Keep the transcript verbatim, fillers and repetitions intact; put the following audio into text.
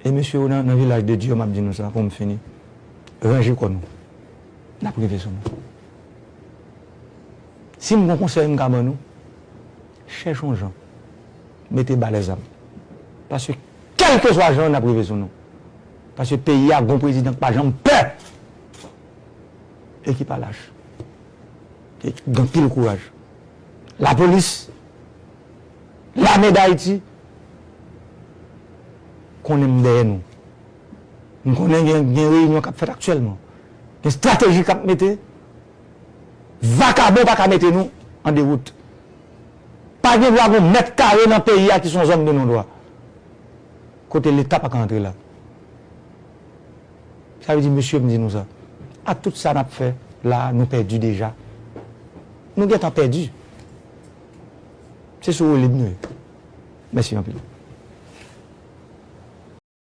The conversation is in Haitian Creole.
E mesye yo nan, nan vilaj de Dye, m ap di nou sa pou m fini. Ranje kò nou. N ap rive sou nou. Si m gon konsèy m ka ban nou, chèche yon jan. Mete ba lèzam. Paske kèlkeswa jan, n ap rive sou nou. Paske peyi a gon prezidan k pa janm pè. E ki pa lach. E ki gen anpil kouraj. Lapolis, Lame Dayiti, konnen m dèyè nou. M konnen gen, gen reyinyon k ap fèt aktyèlman. Gen estrateji k ap mete. Vakabon pa ka mete nou an dewout. Pa gen dwa gen yon mèt kare nan peyi a ki se yon zòn de non dwa. Kote Leta pa ka antre la. Sa vle di, mesye, m di nou sa. Ak tout sa n ap fè la, nou pèdi deja. Nou gentan pèdi. Se sou woulib nou ye. Mèsi anpil.